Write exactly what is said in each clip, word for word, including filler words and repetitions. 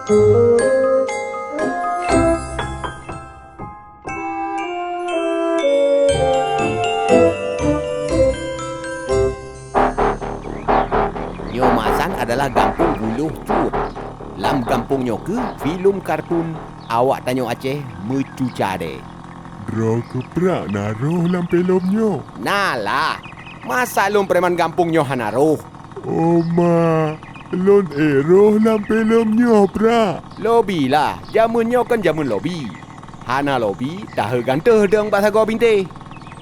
Nyoe Masan adalah gampông Buloh Cut. Lam gampông nyoe keuh filem kartun awak tanyoe Aceh meucuca deh. Droe keuh Prak na roh lam filem nyoe? Na lah. Masa lôn preman gampông nyoe hana roh? Oma, lôn ék roh lam filem nyoe, Prak. Lobi lah, jameun nyoe kon jameun lobi. Hana lobi, tahe gantoh dong bak sagoe bintéh.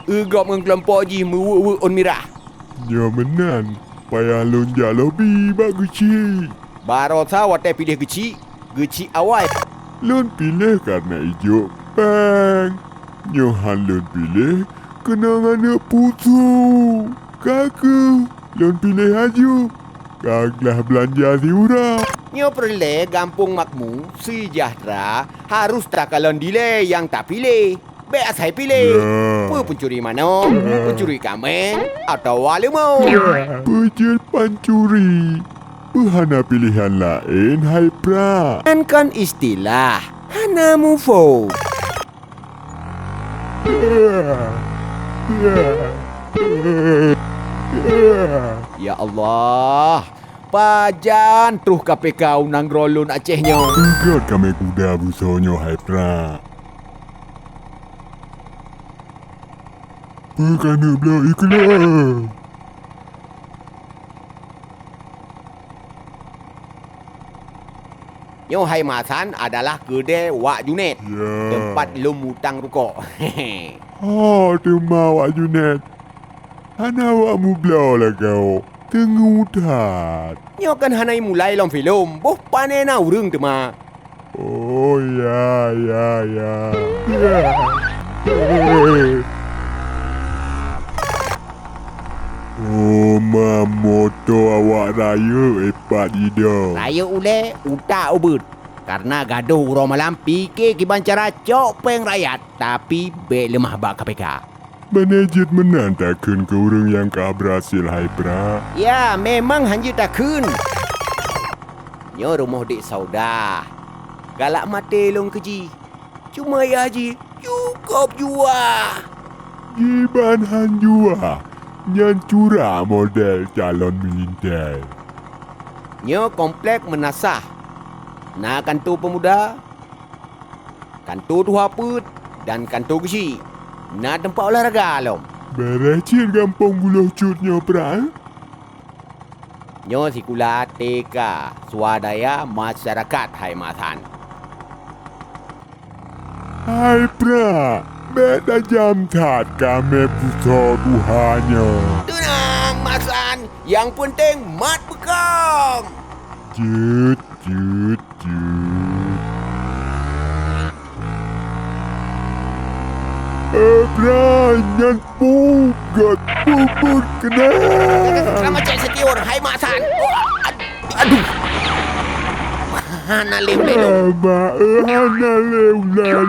Eu gob ngon keulompok jih meuweuek-weuek ôn mirah. Nyoe meunan, payah lôn jak lobi bak geuchik. Barosa watée piléh geuchik, geuchik awai. Lôn piléh kareuna ijok péng. Nyoe han lôn piléh keunoe aneuk pusu. Ka keuh lôn piléh aju, ka glah beulanja siura. Nyoe peureulée gampông makmu, seujahteura, harôh takalon dilée nyang tapiléh. Bék asai piléh. Ya. Peue peucuri manok, ya, peucuri kaméng, atawa leumo? Ya. Peue jeuet pancuri? Peue hana piléhan laén, hai Prak? Nyan kon istilah, hana muphom. Ya Allah, pajan troh K P K u nanggroe lôn Aceh nyoe? Teugot kaméng kuda beusoe nyoe, hai Prak. Peue ka neubloe iklan? Nyoe hai Masan adalah keudè Wak Junet, ya, teumpat lôn mutang rukok. Ho teuma Wak Junet, hana awak mubloe lagèe teungeut that. Nyoe kan hana imulai lom filem, boh pané na ureuëng teuma. Oh, ya, ya, ya. Ya. Oh, ma moto awak rayeuk ipat idong. Rayeuk ulèe, utak ubeuet. Karena gadoh uroe malam pike kiban cara cok péng rakyat, tapi bèk leumah bak K P K. Bèk jeuet meunan takheun keu ureuëng nyang ka berhasil hai Prak. Ya, memang hanjeuet takheun. Nyoe rumoh Dek Sauda. Galak maté lôn keu jih. Cuma yah jih cukôp juah. Jiban han juah, nyan curak model calon militer. Nyoe komplek meunasah. Na kanto peumuda, kanto tuha peuet, dan kanto geuchik. Na teumpat olahraga lom. Beureh cit gampông Buloh Cut nyoe, Prak, eh? Nyoe sikula T K, swadaya masyarakat hai Masan. Hai Prak, bèk tajam that kaméng beusoe tuha nyoe. Teunang, Masan, nyang peunteng mat beukong. Jeuet, jeuet, jeuet. Eh, Prak, nyan puget, puget keunan. Sama cek setiur, hai Masan. Oh, ad-, aduh. Hana lé ulèe lôn. Ama, eh, hana lé ulèe